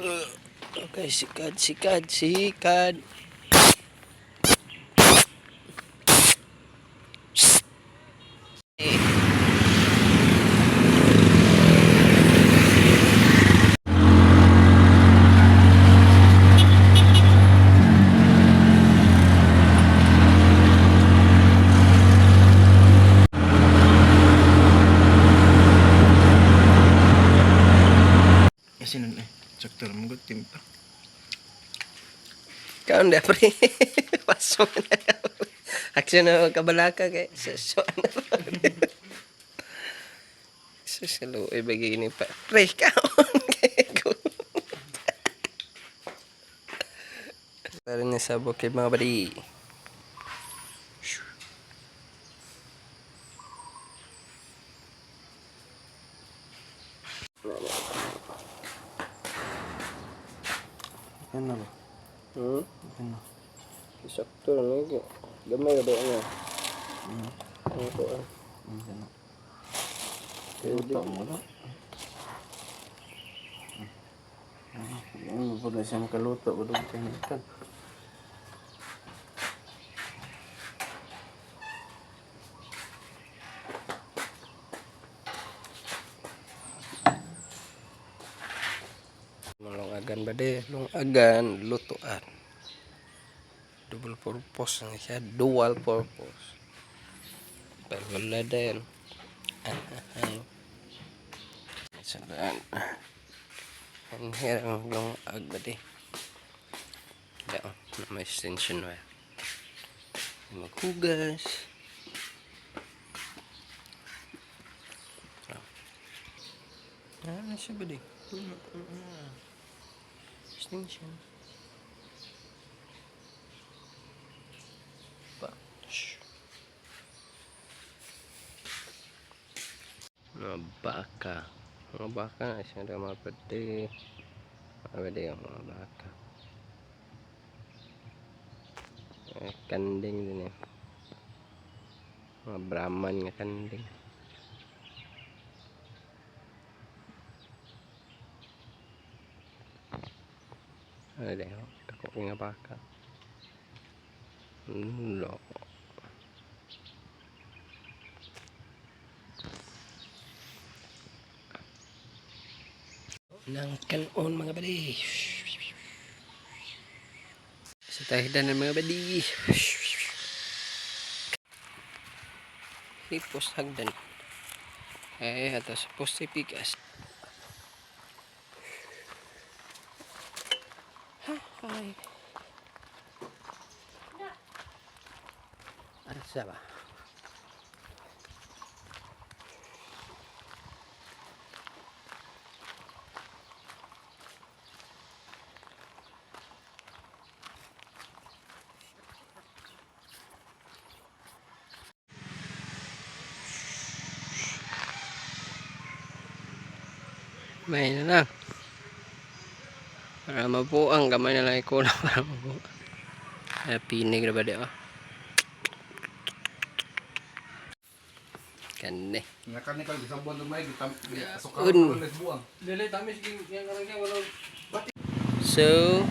Okay, sikad, sikad, sikad. Eh. Kasi nun eh. Sakto lang mo timpla. Kaon na, pre. Pasok na. Aksyon na kabalaka kay sa so ano. Sus, luoy bagay ni pa. Pre, kaon kay ko. Para na sa bukid mga badi. Yan na ba? Hmm? Yan na. Sakto na lagi. Gamay na ba niya? Ano ko ah? Yan na. Luto mo na. Ano po na siya makaluto? Budong siya ikan. Lungagan ba de? Lungagan, lutuan. Double purpose na siya. Dual purpose. Pero wala din. Ay. Sadaan. Ang hirap ang lungag ba de? Dao, na may extension wire. Maghugas. Ah, siya ba de? Extension. Pa. Shh. Mga baka. Mga baka na siya daw mga pwede. Mga pwede yung mga baka. Eh, kanding din eh. Mga Brahman nga kanding. Ano din oh. Dako nga baka. Loko. Nang kanon mga badi. Sa tahdan ng mga badi. Hipos hagdan. Eh, ato sa poste pikas. Hi. Arsa ba? May na lang. Para mabuang, gamay na lang ikulang para mabuang. Ay, pinig na ba di oh? Kani. Nakanikal isang buwan dumay gitam Un. suka les buwang. So,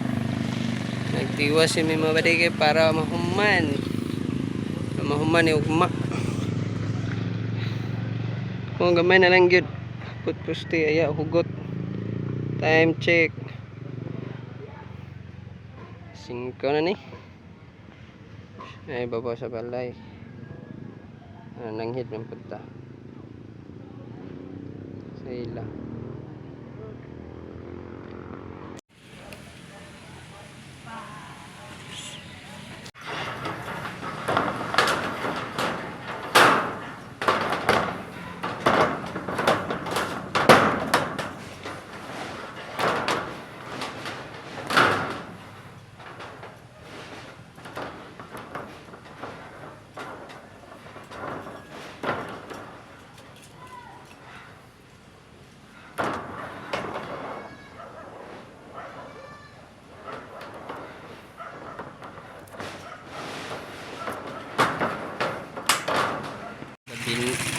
nagtiwas si mga badigay para mahuman. Mahuman ni ugma. Kung gamay na lang gyud. Putpusti aya hugot. Time check. 5 na ni. Ay baba sa balay. Ah, nanghid man punta. Sa ila.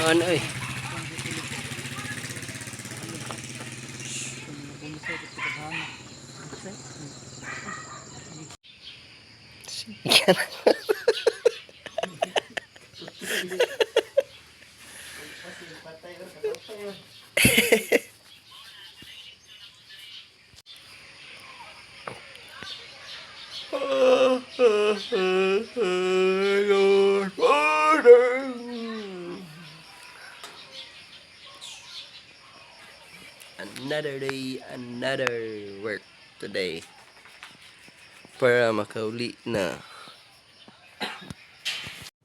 Ano eh. Sige na. Lord, Father. Another day, another work today. Para makauli na.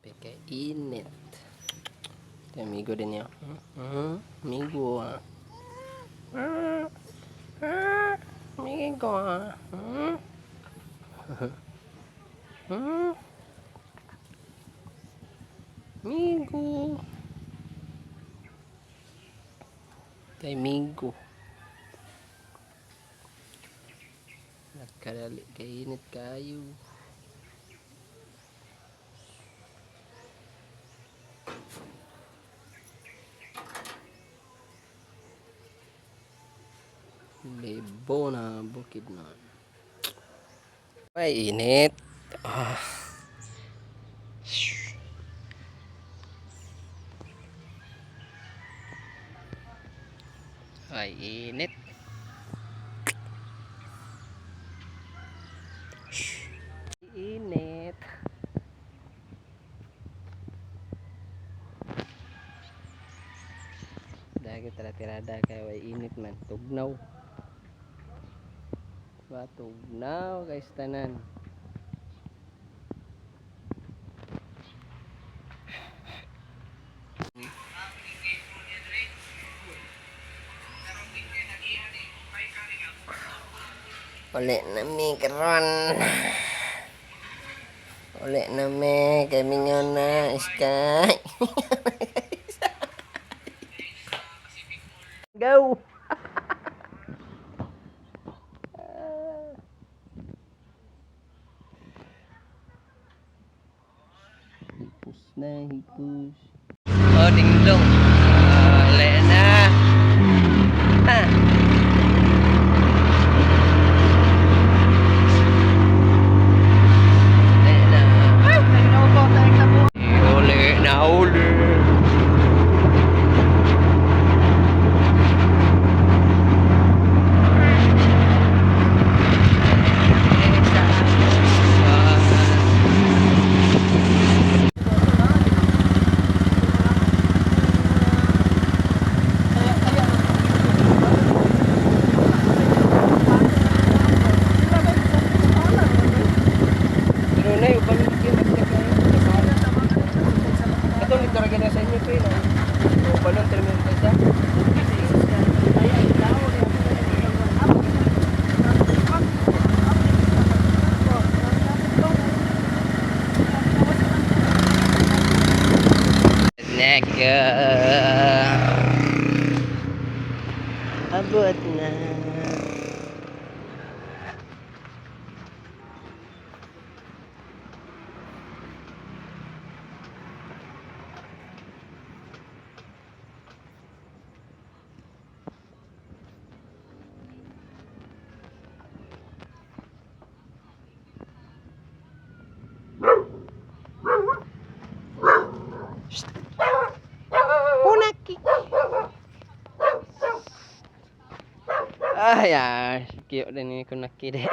Pekainit. Ito, amigo din niya. Amigo ah. Ah, ah, amigo ah. Hmm? Amigo. Ito, amigo. Nagkarali, kainit kayo. Lebona Bukidnon. Ay, init. Ah. Ay, init. Init. Dahil tara tirada kay way init man tugnaw. Ba tugnaw guys tanan. Uli na mi karon. Uli na mi kay mingaw na sky. Go. Hipos na, hipos. Oh, dingdong. Uli na. Ha. Uli na. Uli na, uli. Pero na, yung pamilya Ito, nito rin na sa inyo, pero. O, balon, terminal tayo sa. Nega. Abot na. Punaki. Ay, ah, cute din ni kunaki de.